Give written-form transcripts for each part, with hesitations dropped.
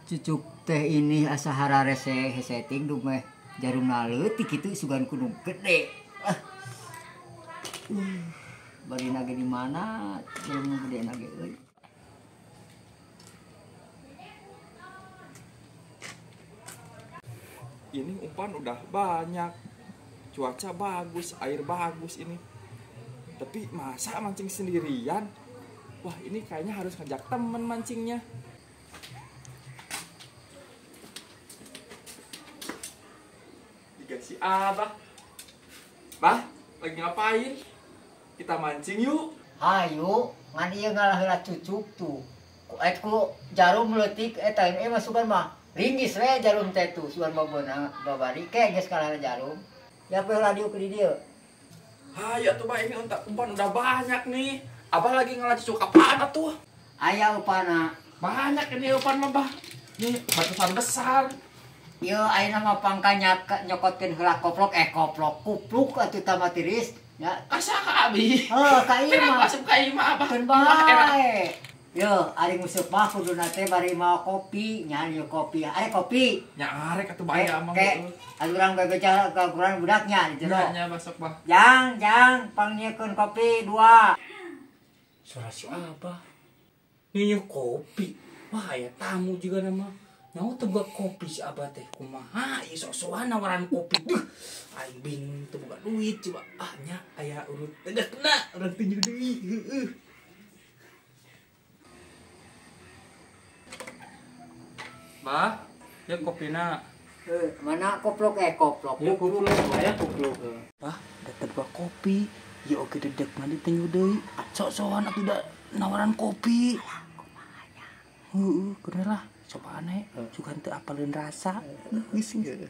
Cucuk teh ini asa hararese heseting duh meh jarumna leutik kitu sugan kudu gede. Ah. Bari nage di mana jarum gede nage euy. Ini umpan udah banyak. Cuaca bagus, air bagus ini. Tapi masa mancing sendirian? Wah, ini kayaknya harus ngajak temen mancingnya. Dikasih Abah. Bah, lagi ngapain? Kita mancing yuk. Hayu, ngan ieu ngalah heula cucuk tuh. Ku ku jarum leutik eta masukan mah. Ringgis we jarum teh tuh, sugan mah beunang babari ke geus kalah jarum. Ya pe heula diuk di dieu. Hayu atuh Bah, ini umpan udah banyak nih. Abah lagi ngalah cucuk apaan atuh? Aya upana. Banyak ini umpan mah, Bah. Nih batasan besar. Ieu ayeuna mah pangka nyokotkeun heula koplok koplok kupluk atuh tama tiris nya. Asa ka abi? Heuh, ka ieu mah. Asup ka ieu mah Abah. Keun bae. Yo, ari nguseup mah kuduna teh bari mawa kopi, nya ieu kopi. Are kopi. Nya arek atuh bae amang. Ke, ari urang bebeja ka urang budaknya di jero. Nya masuk Bah. Jang, jang, pangnyiekeun kopi 2. Suara si Abah. Nyieu kopi. Wah, aya tamu juga nama. Nyawa teu boga kopi si Abah teh. Kumaha ieu sok-sokan nawaran kopi. Duh, aing bingung teu boga duit coba. Ah nya aya urut dedekna urang tunjuk deui. Heueuh. Bah, ya kopina. Mana koplok koplok. Ya koplok, aya koplok. Bah, da teu boga kopi. Ya oge dedekna ditenyu deui. Sok-sokan atuh da nawaran kopi. Heeh, keun lah. Cobaan we, sugan teu apaleun rasa. Geus geus.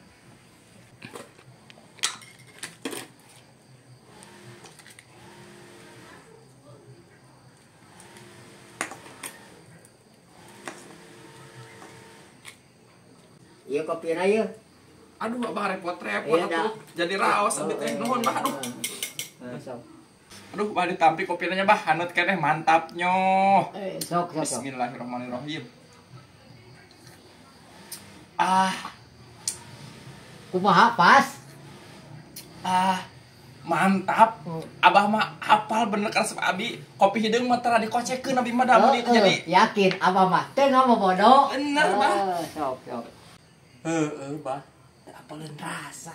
Ieu kopina ieu. Aduh, Abah repot-repot atuh. Jadi raos abi teh nuhun Bah, aduh. Aduh, Bah ditampi kopinanya Bah, haneut keneh mantap nyo. Sok sok. Bismillahirrahmanirrahim. Ah. Kumaha pas? Ah, mantap. Abah mah hafal bener resep abi. Kopi hideung mah tara dikocekeun abi mah da meuli jadi. Yakin abah mah teu ngomong bodoh. Bener, Bah. Sok sok. Heeh, Bah. Teu apaleun rasa.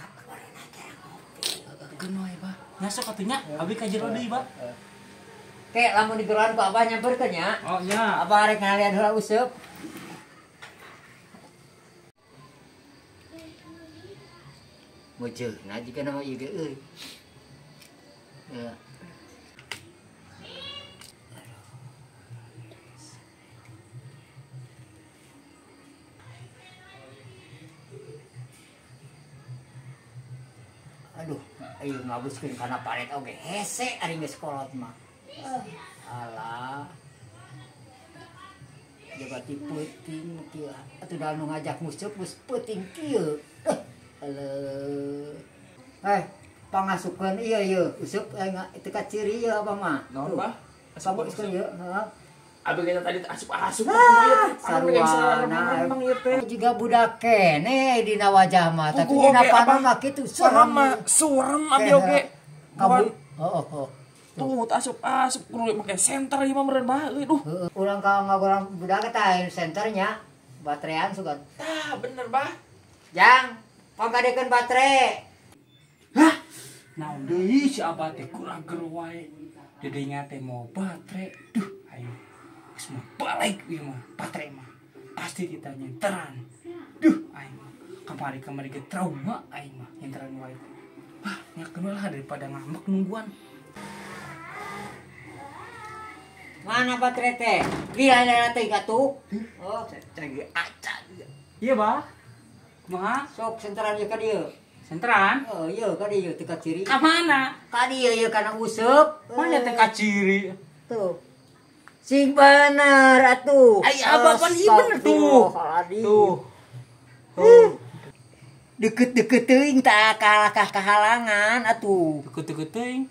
Keun wae, Bah. Nya sok atuh nya, abi ka jero deui, Bah. Ke lamun digeroan ku Abah nyamperkeun nya. Oh, nya. Abah arek ngalian heula useup. Meujeuna jiga nama ieu ge euy. Aduh, ayo ngabuskeun kana paret oge hese ari geus kolot mah. Alah. Jabati peuting kieu. Atuh da nu ngajak nguseup geus peuting kieu. Alah. Pangasukeun ieu ieu useup teu kaciri ieu abah mah. Naon, Bah? Asup ieu, heeh. Abi kita tadi asup-asup sarwana juga budak keneh dina wajah mah tapi dina panon mah kitu suram suram abi oge. Kamu heeh. Tuh asup-asup kudu make senter ieu mah meureun bah euy duh. Urang ka ngagorang budak teh senternya baterean sugan. Tah bener bah. Jang, panggadekeun batere. Hah? Naon deui si Abah teh kurang ger wae. Dedenya teh mau batere. Duh, ayo. Geus mah balik ieu mah, batere mah. Pasti kita nyenteran. Duh, aing mah kamari-kamari ge trauma aing mah nyenteran wae. Wah, nya keun lah daripada ngambek nungguan. Mana batere teh? Bila teh atuh. Oh, cari acan. Iya, Bah. Kumaha? Sok senteran ieu ka dieu. Senteran? Oh, iya ka dieu teu kaciri. Ka mana? Ka dieu ieu kana useup. Mana teh kaciri? Tuh. Sing bener atuh. Ai abah pan ieu bener tuh. Tuh. Tuh. Deket-deket teuing tak kalah kahalangan atuh. Deket-deket teuing.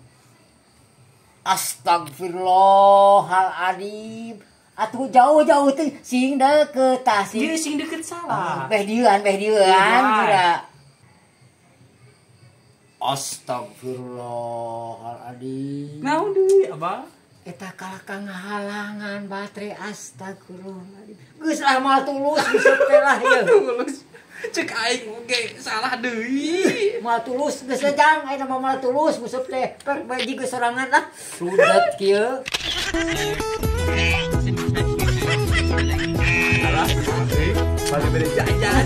Astagfirullahaladzim. Atuh jauh-jauh teh sing deket tah sing. Dia sing deket salah. Beh dieuan, beh dieuan kira. Astagfirullahaladzim. Naon deui, Abah? Eta kalah ka ngahalangan baterai astagfirullahaladzim. Geus lah moal tulus geus teh lah ieu. Tulus. Cek aing oge salah deui. Moal tulus geus jang ayeuna mah moal tulus geus teh. Pek bae jiga sorangan lah. Sudet kieu. Salah. Balik bere jajan.